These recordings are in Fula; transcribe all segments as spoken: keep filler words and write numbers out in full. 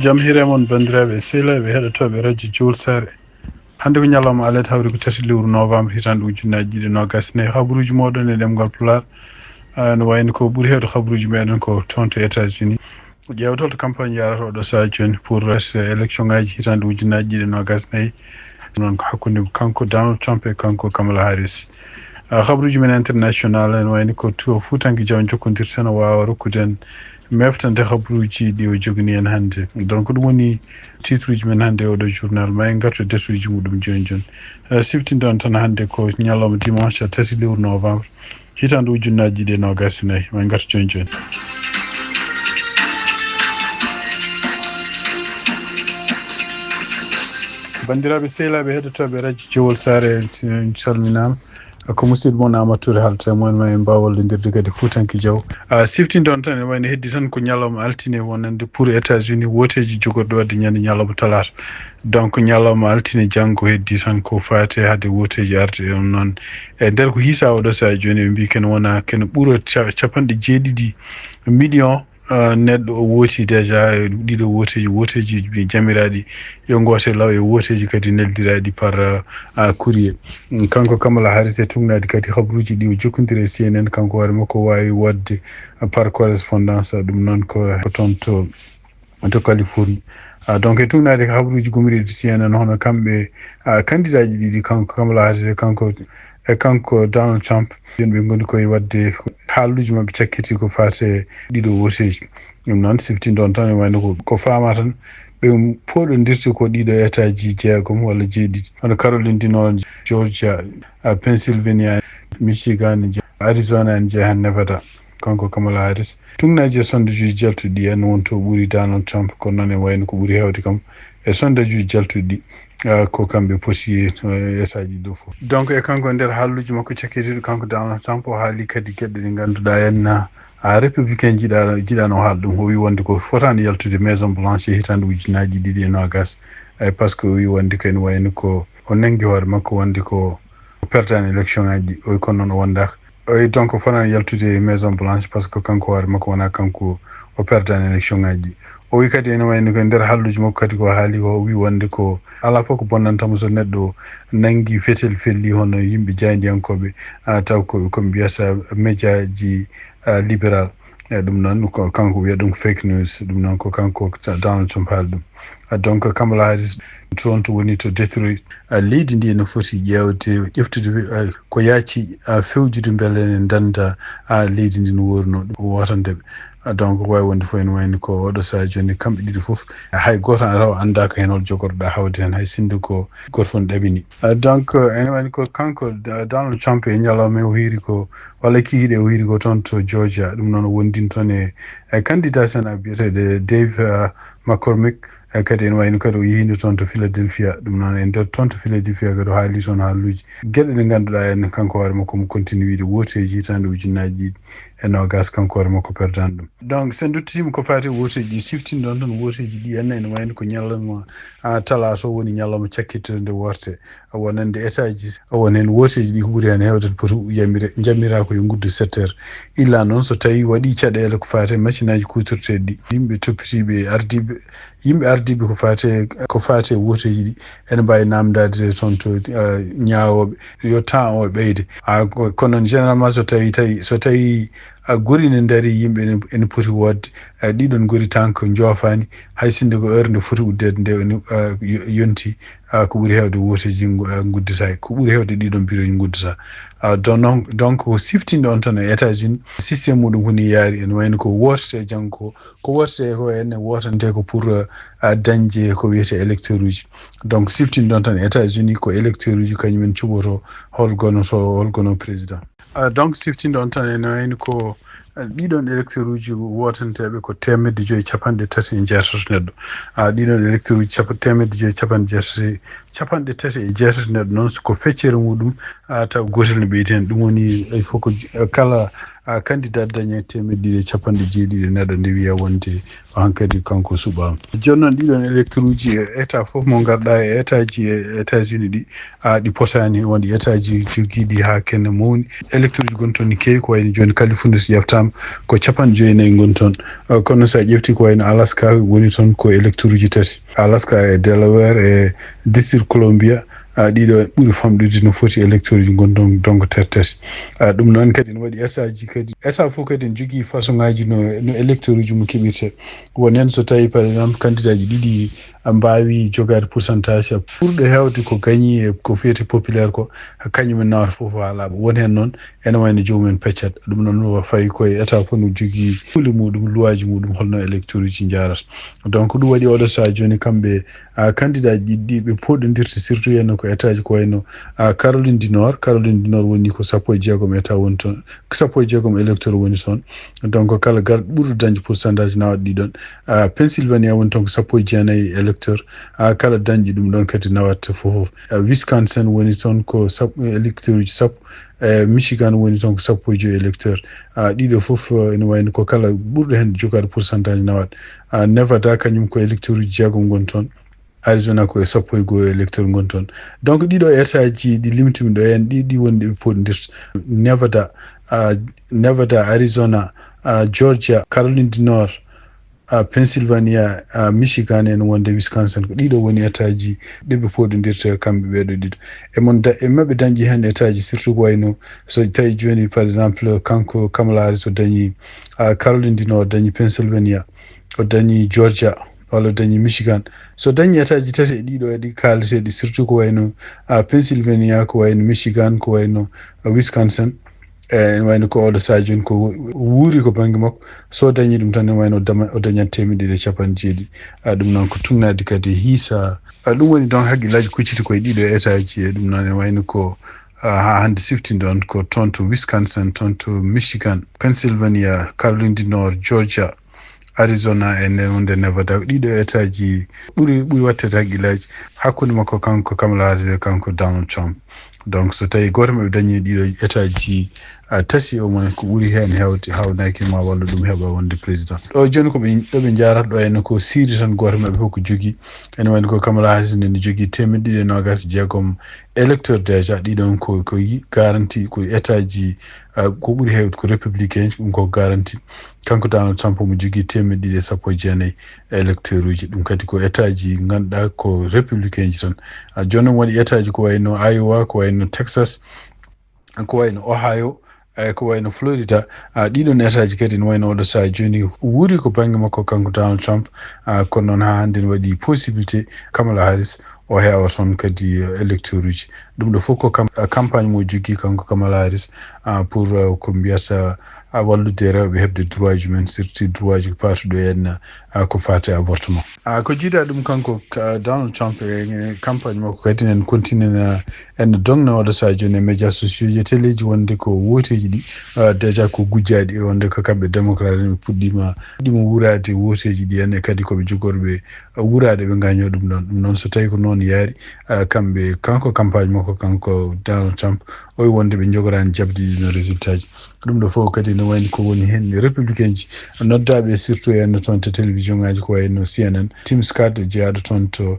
Jam hiire mon, banndiraaɓe e sehilaaɓe heɗotooɓe radio Jowol Saare. Hannde ko ñalawma alet, hawri ko tati lewru novembre, hitaande ujunnaaji ɗiɗi e noogaas e nayi. Habaruuji mooɗon e ɗemngal Pulaar, ah, no wayni ko ɓuri heewde habaruuji meɗen ko toon to États-Unis. Ƴeewtol to campagne yarata oɗo sahaa jooni pour reste élection ngaji hitaande ujunnaaji ɗiɗi e noogaas e nayi. Noon ko hakkunde kanko Donald Trump e kanko Kamala Harris. Ah, habaruuji men international en wayni ko to Fuutanke Jaw jokkondirten, o waawa rokkude en meftande habaruuji ɗi o jogani en hannde. Donc ɗum woni titre uji men hannde e oɗo journal. Ma en ngartu e détail uji muɗum jooni jooni. Eh, siftinɗon tan hannde ko ñalawma dimanche tati lewru novembre, hitaande ujunnaaji ɗiɗi e noogaas e nayi. Ma en ngartu jooni jooni. Banndiraaɓe sehilaaɓe heɗotooɓe radio Jowol Saare, en calminaama. Ko musidɗo mon Amadou Touré haalta e mon, ma en mbaaw wallondirde kadi Fuutanke Jaw. Ah, siftinɗon tan, ene wayno heddi tan ko ñalawma altine wonande pour États-Unis, wooteeji jogorɗi waɗde ñande ñalawma talaata. Donc ñalawma altine janngo heddi tan ko faate hade wooteeji arde e on noon. E nder ko hiisa oɗo sahaa jooni, ɓe mbii ken wona ken ɓura ca-, capanɗe jeeɗiɗi million, ah, neɗɗo o wooti déjà e ɗiɗo wooteeji, wooteeji jamiraaɗi yo gooto e law e wooteeji kadi neldiraaɗi par, ah, courrier. Mm, kanko Kamala Harris e tugnaade kadi habaruuji ɗi o jokkondiri e C N N, kanko hoore makko waawi waɗde par correspondance, ɗum noon ko, ko toon to, to Californie. Ah, donc e tugnaade habaruuji gumoriiɗi C N N, hono kamɓe, ah, kandidaaji ɗiɗi, kanko Kamala Harris e kanko, e kanko Donald Trump, ɓe ngoni koye waɗde haaluuji maɓɓe cakkiti ko faate ɗiɗo wooteeji. Ɗum noon siftinɗon tan, e wayno ko, ko faama tan, ɓe pooɗondirta ko ɗiɗo etaaji jeegom walla jeeɗiɗi, hono Caroline du Nord, Georgia, ah, Pennsylvania, Michigan, Arizona, en jeehan Nevada. Kanko Kamala Harris. Tugnaaji e sondajuuji jaltuɗi ɗi, en won to ɓuri Donald Trump, kono noon e wayno ko ɓuri heewde kam e sondajuuji jaltuɗi ɗi, ah, ko kamɓe poti, eh, esaaji ɗo fof. Donc e kanko e nder haalluuji makko cakkitiiɗo, kanko Donald Trump o haali kadi geɗe ɗe ngannduɗaa en, ah, républicain jiɗa, jiɗano haala ɗum. O wi wonde ko fotaani yaltude Maison Blanche e hitaande ujunnaaji ɗiɗi e noogaas. Eh, par ce que o wi wonde ko ene wayno ko o nanngi hoore makko wonde ko o perdaani élection ngaji ɗi. O wi kono noon o wondaaka. O wi donc fotaani yaltude Maison Blanche par ce que kanko hoore makko wonaa kanko o perdaani élection ngaji ɗi. O wi kadi ene wayno ko e nder haalluuji makko kadi ko haali ko, o wi wonde ko alaa fof ko bonnanta mo so neɗɗo nanngi fetel felli hono yimɓe jaayndiyankooɓe, ah, taw ko, ko ɓe mbiyata médiaji, ah, libéral. E ɗum noon ko kanko wiya ɗum fake news, ɗum noon ko kanko Donald Trump haali ɗum. Ah, donc Kamala Harris toon to woni to Detroit, ah, leydi ndi ene foti ƴeewde, ƴeftude, ah, ko yaaci, ah, fewjude mbele ene ndannda, ah, leydi ndi no wooruno ɗum wootandeɓe. Ah, donc ko waawi wonde fof ene wayni ko oɗo sahaa jooni kamɓe ɗiɗo fof, hay gooto taw anndaaka heen hol jogorɗaa hawde heen, hay sinno ko gooto fof ne ɗamini. Ah, donc, eh, ene wayni ko kanko, ah, Donald Trump e ñalawma o hiiri ko, walla kikiiɗe o hiiri ko toon to Georgia, ɗum noon o wondini toon e, e candidat Sénat biyeteeɗo Dave, ah, McCormick, e kadi ene wayno kadi o yehiino toon to Philadelphia, ɗum noon e nder toon to Philadelphia kadi o haali toon haalluuji. Geɗe ɗe ngannduɗaa en kanko hoore makko mo continue wiide wooteeji hitaande ujunnaaji ɗiɗi e noogaas kanko hoore makko perdaani ɗum. Donc so en nduttitiima ko faati e wooteeji ɗi, siftinɗon tan wooteeji ɗi en ene wayno ko ñalawma, ah, talaata o woni ñalawma cakkitiiɗo nde woote. Wonande etaaji, won heen wooteeji ɗi ko ɓuri heen heewde poti yamire, njamira ko yo nguddu sept heures. Illa noon so tawii waɗii caɗeele ko faati e machinaaji kuutorteeɗi ɗi, yimɓe toppitiiɓe e ardiiɓe, yimɓe ardiiɓe ko faati e, ko faati e wooteeji ɗi, ene mbaawi naamndaade toon to, ah, ñaawooɓe yo temps o ɓeyde. Ah, ko, kono noon généralement so tawii, tawi, so tawii, ah, gori ne ndarii, yimɓe ene, ene poti woodde, ah, ɗiɗon gori tan ko njoofaani, hay sinno ko heure nde foti uddeede nde ene, ah, yo-, yonti, ah, ko ɓuri heewde wooteeji ngu-, ah, ngudditaaki, ko ɓuri heewde ɗiɗon bureau ji nguddata. Ah, donc, donc ko siftinɗon tan e États-Unis, système muɗum ko ni yaari, ene wayno ko wootete janngo ko, ko wootete ko ene wootante ko pour, ah, dañde ko wiyetee électeur uji. Donc siftinɗon tan e États-Unis ko électeur uji kañum en cuɓoto hol gonoto, hol gono président. Ah, donc siftinɗon tan ene wayno ko, ah, ɗiɗon électeur uji wootanteeɓe ko teemedde joyi capanɗe tati e jeetato neɗɗo. Ah, ɗiɗon électeur uji capa-, teemedde joyi capanɗe jeetati, capanɗe tati e jeetati neɗɗo noon, so ko feccere muɗum, ah, taw gootel ne ɓeydi heen. Ɗum woni, il faut ko j-, kala, A candidat daña teemeɗɗe ɗiɗi e capanɗe jeeɗiɗi e neɗɗo nde wiya wonde o hankadi kanko suɓaama. Jooni noon ɗiɗon électeur uji e état fof mo ngarɗa e état ji e États-Unis ɗi, a ɗi potaani wonde état ji jogiiɗi haa kene mawni. Électeur uji gon toon ne keewi ko wayno jooni Californie so ƴeftaama ko capanɗe joyi e nayi gon toon. Uh, kono so a ƴefti ko wayno Alaska woni toon ko électeur uji tati. Alaska e Delaware e District Columbia a ɗiɗo ɓuri famɗude no foti électeur uji gon donc donc tertati. A ɗum noon kadi no waɗi état ji kadi état fof kadi ne jogii façon ngaji no no électeur uji mum keɓirte. Won heen so tawi par exemple candidat ji ɗiɗi a mbaawi jogaade pourcentage ɓurɗo heewde ko gagné e ko fiyete populaire ko kañum en nawata fof haa laaɓa. Won heen noon ene wayno joomum en peccat. Ɗum noon no fawi koye état fof no jogii kuule muɗum luwaaji muɗum holno électeur uji njaarata. Donc ɗum waɗi oɗo saha jooni kamɓe a candidat ji ɗiɗi ɓe poɗondirta surtout henno ko état ji ko wayno a Caroline du Nord. Caroline du Nord woni ko sappo e jeegom état woni toon, sappo e jeegom électeur woni toon. Donc kala garɗo ɓurɗo dañde pourcentage nawat ɗi ɗon. A Pennsylvania woni toon ko sappo e jeenayi électeur. A kala dañɗi ɗum ɗon kadi nawat fof fof. A Wisconsin woni toon ko sappo électeur uji sappo. E Michigan woni toon ko sappo e joyi électeur. A ɗiɗo fof ene wayno ko kala ɓurɗo heen jogaade pourcentage nawat. A Nevada kañum ko électeur uji jeegom ngon toon. Arizona ko e sappo e goo électeur ngon toon. Donc ɗiɗo état ji ɗi limtumi ɗo en ɗi ɗi woni ɗi ɓe poɗondirta. Nevada, a Nevada, Arizona, a Georgia, Caroline du Nord, a Pennsylvania, a Michigan en wonde Wisconsin ko ɗiɗo woni état ji ɗi ɓe poɗondirta kamɓe ɓeeɗo ɗiɗo. E mon da e maɓɓe dañɗi heen état ji surtout ko wayno so tawi jooni par exemple kanko Kamala Harris o dañi a Caroline du Nord, o dañi Pennsylvania, o dañi Georgia walla o dañi Michigan. So dañi état ji tati e ɗiɗo e ɗi kaalateeɗi surtout ko wayno a Pennsylvania, ko wayno Michigan, ko wayno a Wisconsin. E ene wayno ko oɗo saha jooni ko wuuri ko bannge makko. So dañi ɗum tan ene wayno o dama- o dañat teemeɗɗe ɗiɗi e capanɗe jeeɗiɗi. A ɗum noon ko tugnaade kadi hiisa. A ɗum woni donc hakkillaaji kucciti koye ɗiɗo état ji. E ɗum noon ene wayno ko a haa hannde siftinɗon ko toon to Wisconsin, toon to Michigan, Pennsylvania, Caroline du Nord, Georgia, Arizona e nder wonde Nevada. Ɗiɗo état ji ɓuri ɓuri waɗteede hakkillaaji hakkunde makko kanko Kamala Harris e kanko Donald Trump. Donc so tawi gooto maɓɓe dañi ɗiɗo état ji a tati au moins ko ɓuri heen heewde hawnaaki ma walla ɗum heɓa wonde président. Ɗo jooni ko ɓe ɗo ɓe njaarata ɗo henna ko siiri tan gooto maɓɓe fof ko jogii. Ene wayno ko Kamala Harris nde ne jogii teemeɗɗe ɗiɗi e noogaas e jeegom électeur déjà. Ɗiɗon ko ko garanti ko état ji a ko ɓuri heewde ko républicain ji ɗum ko garanti. Kanko Donald Trump omo jogii teemeɗɗe ɗiɗi e sappo e jeenayi électeur uji. Ɗum kadi ko état ji ngannduɗaa ko républicain ji tan. A jooni noon waɗi état ji ko wayno Iowa, ko wayno Texas, ko wayno Ohio, e ko wayno Florida. A ɗiɗon état ji kadi no wayno oɗo saha jooni wuuri ko bannge makko kanko Donald Trump. A kono noon haa hannde ne waɗi possibilité Kamala Harris o heewa toon kadi électeur uji. Ɗum ɗo fof ko kam campagne mo jogii kanko Kamala Harris pour ko mbiyata a wallude rewɓe heɓde droit ji mumen, surtout droit ji paatuɗo en ko faati e avortement. A ko jiida ɗum kanko Donald Trump e campagne makko kadi en continue en dogna oɗo saha jooni e média sociaux ji e téléji wonde ko wooteeji ɗi déjà ko gujjaaɗi e wonde ko kamɓe démocrate en ɓe puɗɗiima ɗimo wuraade wooteeji ɗi en e kadi koɓe jogorɓe wuraade ɓe ngañoo ɗum ɗon. Ɗum noon so tawi ko noon yaari kamɓe kanko campagne makko kanko Donald Trump o wi wonde ɓe njogoraani jaɓde ɗino résultat ji. Ɗum ɗo fof kadi no wayni ko woni heen républicain ji noddaaɓe surtout en toon to télévision ngaji ko wayno CNN, Tim Scott jeyaaɗo toon to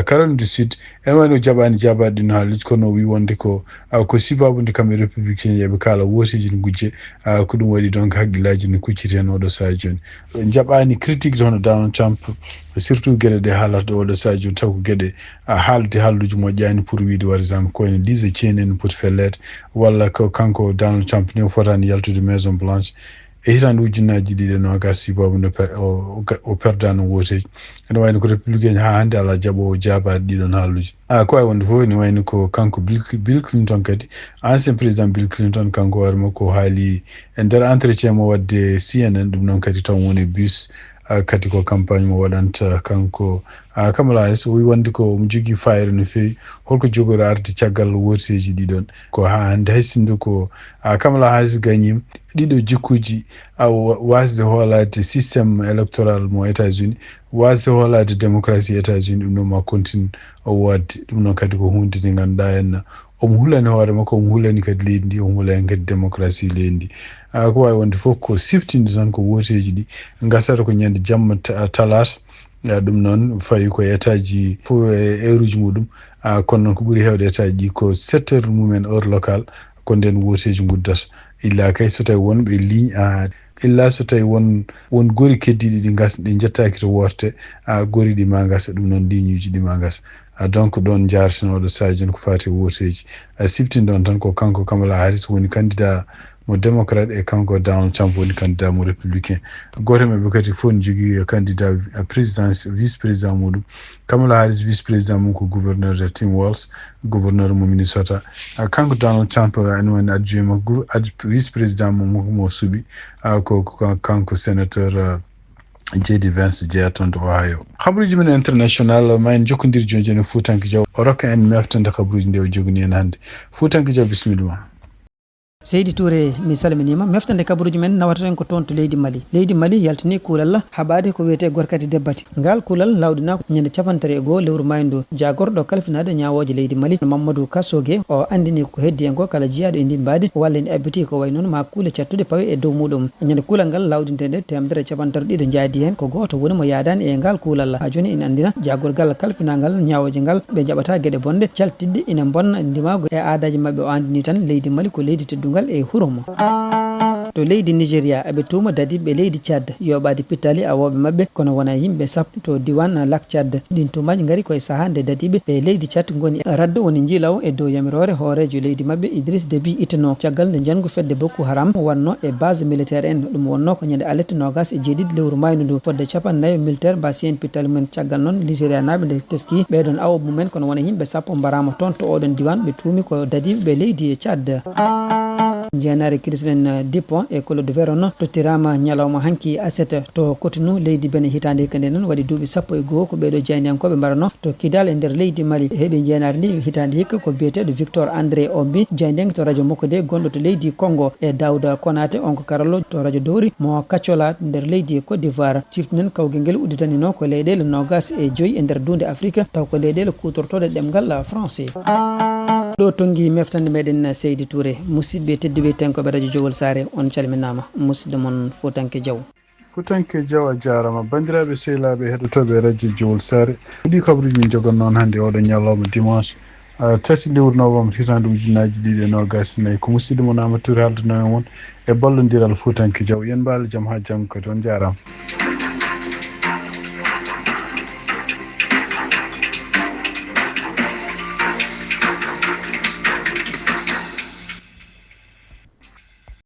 Caroline du Sud. En wayno jaɓaani jaabaade ɗino haalluuji kono o wi wonde ko ko sibabude kamɓe républicain ji eɓe kaala wooteeji no gujje. Ko ɗum waɗi donc hakkillaaji no kucciti heen oɗo saha jooni. Jaɓaani critique hono Donald Trump surtout geɗe ɗe haalata ɗo oɗo saha jooni taw ko geɗe a haalde haalluuji moƴƴaani pour wiide par exemple ko wayno Liz Cheney no poti felleede walla ko kanko Donald Trump ni o fotaani yaltude Maison Blanche e hitaande ujunnaaji ɗiɗi e noogaas si boobo nde o perdaano wooteeji. Ene wayno ko républicain haa hannde alaa jaɓoowo jaabaade ɗiɗon haalluuji. A ko wawi wonde fof ene wayno ko kanko Bill Clinton kadi ancien président Bill Clinton kanko hoore makko o haali e nder entretien mo wadde CNN ɗum noon kadi taw woni bus kadi ko campagne mo waɗanta kanko Kamala Harris o wi wonde ko omo jogii fayida no feewi holko jogori arde caggal wooteeji ɗiɗon ko haa hannde hay sinno ko Kamala Harris gañiima ɗiɗo jikkuuji awa waasde hoolaade système électoral mo États-Unis waasde hoolaade démocratie États-Unis ɗum noon ma continue o waɗde ɗum noon kadi ko huunde nde ngannduɗaa henna omo hulani hoore makko omo hulani kadi leydi ndi omo hulani kadi démocratie leydi ndi Ah, ko waawi wonde fof ko siftinde tan ko wooteeji ɗi ngasata ko ñande jamma ta-, talaata. Ah, ɗum noon fawi ko e etaaji fof e heure uji muɗum. Ah, kono noon ko ɓuri heewde etaaji ɗi ko sept heures mumen heure locale, ko ndeen wooteeji nguddata. Illa kay so tawi wonɓe ligne, ah, illa so tawi won, won gori keddiiɗi ɗi ngas-, ɗi njettaaki to woote, ah, gori ɗi ma ngasa, ɗum noon ligne uji ɗi ma ngasa. Ah, donc ɗoon njaareten oɗo sahaa jooni ko faati e wooteeji. Ah, siftinde on tan ko kanko Kamala Harris woni candidat mo démocrate e kanko Donald Trump woni candidat mo républicain. Gooto e maɓɓe kadi fof ne jogii candidat président, vice président muɗum. Kamala Harris, vice président mum ko gouverneur de Tim Walz, gouverneur mo Minnesota. Ah, kanko Donald Trump, ah, ene woni adjoint mo gou-, ad-, vice président mo, mo, mo suɓi, ah, ko, ko kanko sénateur, ah, J D Vance jeyaa toon to Ohio. Habruuji men international, ma en jokkondir jooni jooni e Fuutanke Jaw. O rokka en meftande habruuji ɗi o joganii en hannde. Fuutanke Jaw, bisimilla ma. Seydi Touré, mi salminiima. Meftande kabaruuji men nawata en ko toon to leydi Mali. Leydi Mali yaltini kuulal haɓaade ko wiyetee Gorkati Debbati. Ngal kuulal lawdinaa ko ñande capanɗe tati e goo lewru maayndu. Jaagorɗo kalfinaade ñaawooje leydi Mali, Mamadou Kassogué, o anndini ko heddii en ko kala jiyaaɗo e ndiin mbaadi walla ene abbiti ko wayi noon ma kuule cattuɗe pawe e dow muɗum. Ñande kuulal ngal lawdinteende teemedere e capanɗe tati e ɗiɗo njaadi heen, ko gooto woni mo yaadaani e ngal kuulal. Haa jooni ina anndina jaagorgal kalfinaangal ñaawooje ngal ɓe njaɓataa geɗe bonɗe caltitɗe ina bonna ndimaagu e aadaaji maɓɓe. O anndini tan leydi Mali ko leydi teddungal e hurum. To leydi Nigeria, eɓe tuuma dadiiɓe leydi Tchad yooɓaade pittaali awooɓe maɓɓe, kono wona yimɓe sappo to diiwaan Lac Tchad. Ɗiin tuumaaji ngari ko e sahaa nde dadiiɓe e leydi Tchad ngoni raddo woni njiilawo e dow yamiroore hooreejo leydi maɓɓe Idriss Déby Itno, caggal nde njanngu fedde Boko Haram wonno e base militaire en. Ɗum wonno ko ñande alet noogas e jeeɗiɗi lewru maayndu ndu. Fodde capanɗe nayi militaire mbasi heen pittaali mumen. Caggal noon, Nigerianaaɓe nde teskii ɓeeɗoon awooɓe mumen, kono wona yimɓe sappo mbaraama toon to ooɗoon diiwaan, ɓe tuumi ko dadiiɓe leydi Tchad. Jeenaare Christine Dupont e Claude Veron tottiraama ñalawma hanki aset to Cotonou, leydi Benin. Hitaande hikka nde noon waɗi duuɓi sappo e goo ko ɓeeɗo jaayndiyankooɓe mbarano to Kidal e nder leydi Mali. Heɓi jeenaare ndi hitaande hikka ko biyeteeɗo Victor André Obi, jaayndiyanke to radio makko nde gonɗo to leydi Congo, e Daouda Konaté, on ko karallo to radio Dowri mo Kacola nder leydi Côte d'Ivoire. Ciftinen kawgel ngel udditanino ko leyɗeele noogas e joyi e nder duunde Afrique, taw ko leyɗeele kuutortooɗe ɗemngal français. Ɗo tonngi meftande meɗen Seydi Touré. Musidɓe tedduɓe tenkooɓe radio Jowol Saare, on calminaama. Musidɗo mon Fuutanke Jaw. Fuutanke Jaw, a jaaraama. Banndiraaɓe sehilaaɓe heɗotooɓe radio Jowol Saare, ko ɗi kabaruuji min njogannoo on hannde oɗo ñalawma dimanche, ah, tati lewru novembre hitaande ujunnaaji ɗiɗi e noogas e nayi. Ko musidɗo mon Amadou Touré haaldanoo e mon e ballondiral Fuutanke Jaw. Yen mbaal jam haa janngo kadi. On jaaraama.